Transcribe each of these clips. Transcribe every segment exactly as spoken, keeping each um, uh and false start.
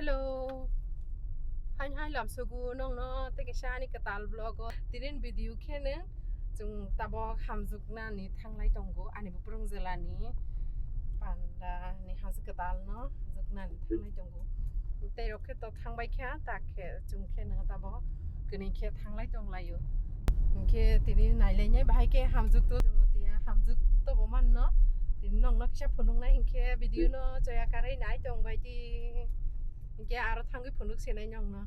Hello. Hain hai lamsugu nongno tei kaisa ani kwtal vlog o. Tinin video khe nung chwng tabok hamjwknani thanglai tongo ani buprung jilani panda ni hamjwk kwtal no hamjwknani thanglai tongo. Tei rok khe to thangbai kha, ta khe chwng khe nung tabok kwnwi khe thanglai tonglaio. Hinkhe tini nailainai bahai khe hamjwk to Jamatia hamjwk to bo manno. Tini nongno kisa phunuknai hinkhe video no choya karwi nai tongbai di. Hinkhe aro thangwi phunuk senai nongno.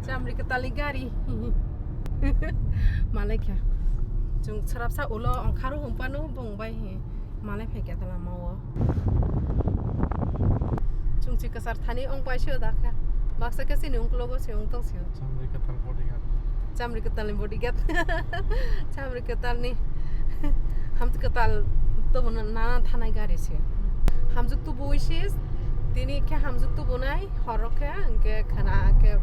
Chamri kwtalni gari. Malai kha. Chwng srapsa ulo ongkharo hwnphano bongbai hi. Malai phaikha ta lama o. Chwng si kwchar thani ong paisa da kha. Baksa khe chini ungklogo se ung tong sio. Chamri kwtal bodyguard. Chamri kwtalni bodyguard. Chamri kwtalni. Hamjwk kwtal to bono na thanai gari se. Hamjwk to bui se. Tini khe hamjwk to bunai. Horo khe hwnkhe khana khe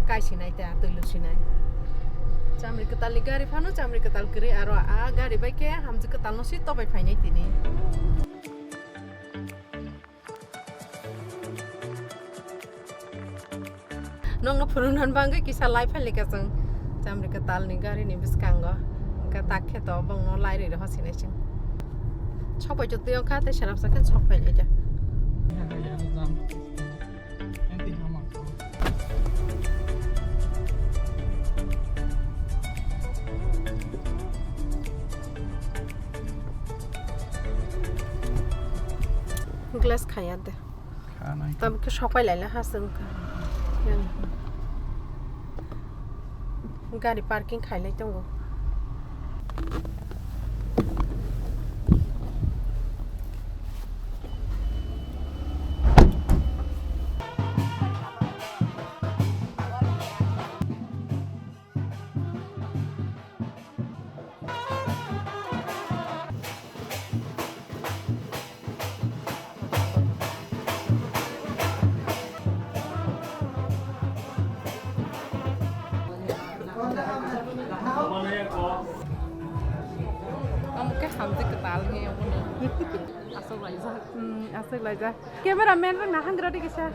kaisinai ta twi lusinai. Chamri kwtalni gari phano chamri kwtal kwrwi aro a gari bai khe hamjwk kwtalno si tobai phainai tini. Nongno phunukna bagwi kisa lai phailika chwng chamri kwtalni garini bwskango. Hwnkhe tak khe to bongno lai rwi rw sinai chwng. Sokpai chwtwi ongkha tei srapsa khe sokpai lai da. Glass khaya de. Khanai. Tabuk khe sokpai lai le ha chwng kha. Yang. Gari parking khai lai tongo. Omo khe hamjwk kwtal ni omo no. Aswk laijak. Hmm, aswk laijak. Camera man rok na hangra di kisa.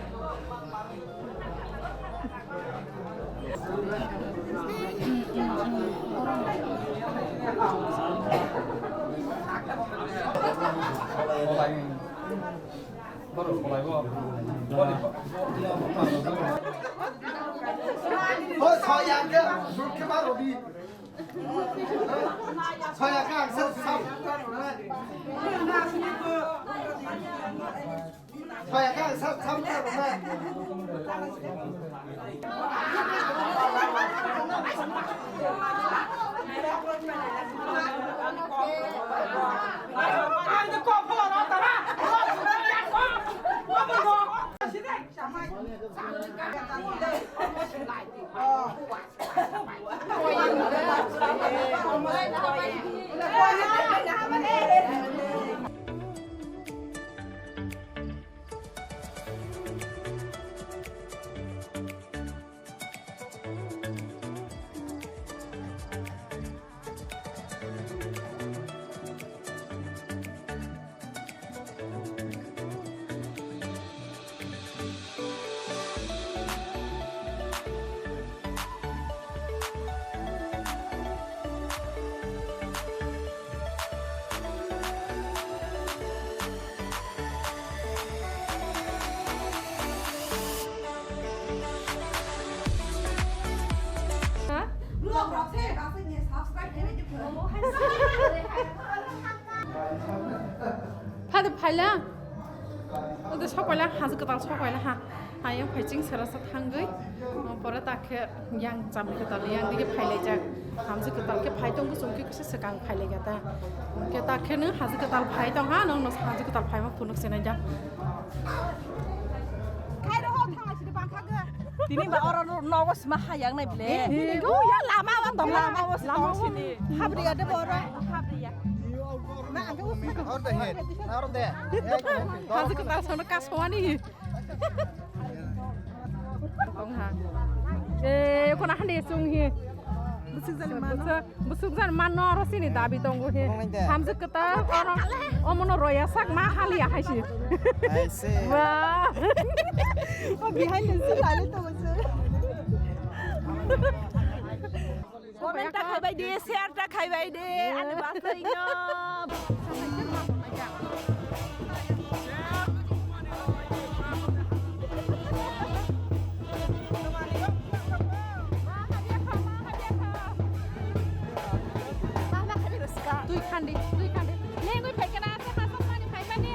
Phado phaila. Odo sokoila, hajo kwtal sokoila ha. Hayung phaiching sera sa thangwi. Pore ta khe yang chamri kwtal yang dige phailaijak. Hajo kwtal khe phai tong bwsong khe kisa swkang phailaijak ta. Khe ta khe nw hajo kwtal phai tong ha, nw nw hajo kwtal phai ma phunuk se nai jak. Tini ba oro nogo sima hayang nai bile. Eh, eh, oh, ya lama ba tong lama ba tong sini. Habriya de boro. Habriya. Na ang ke usma. Or de he. Or de. Hajo kwtal sono kaswani. Tongha. Eh, kono hande sung hi. Busuk jani mano. Busuk, busuk jani mano oro sini dabi tongo hi. Tongmani de. Hamjak kata oro omono roya sak ma haliya haisi. Haisi. Wah. Oh, behind the scene lali tongo se. Comment ta khaibai de, share ta khaibai de, ani basai no. Twi khandi, twi khandi. Lengwi phaikhe na, se ha sok mani phaimani.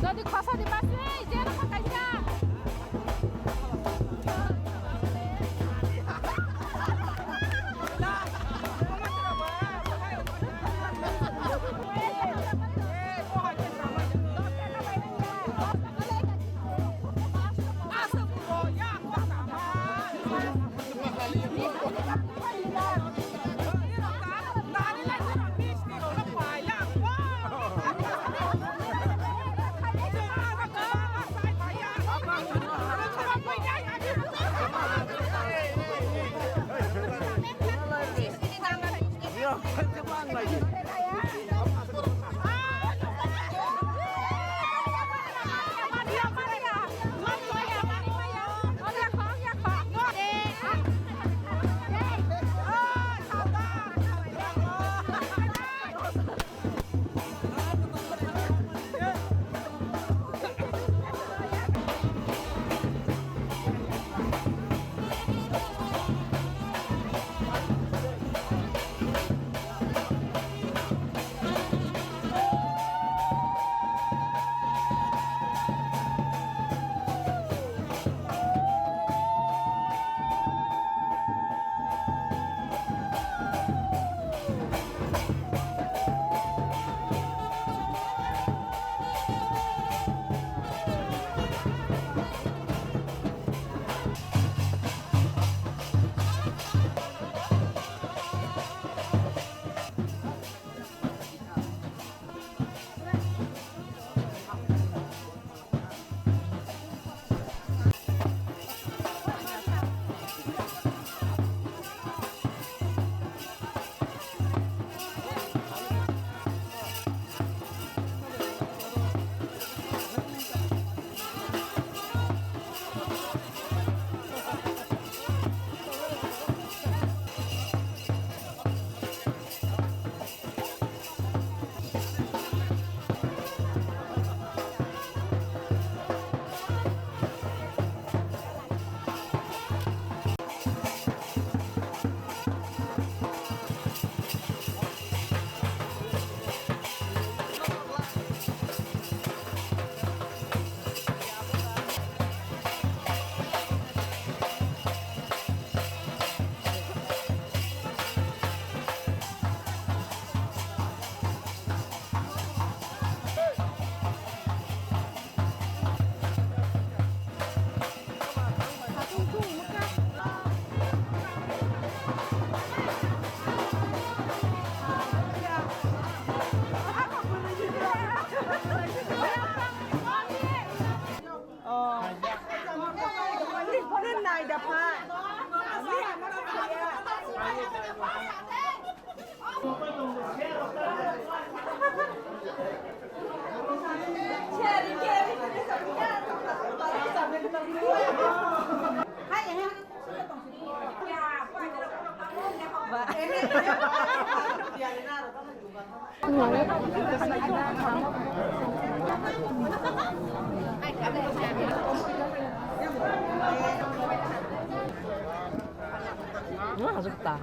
Jodi khosa di basi, je rokho kaisa. Wah, suka.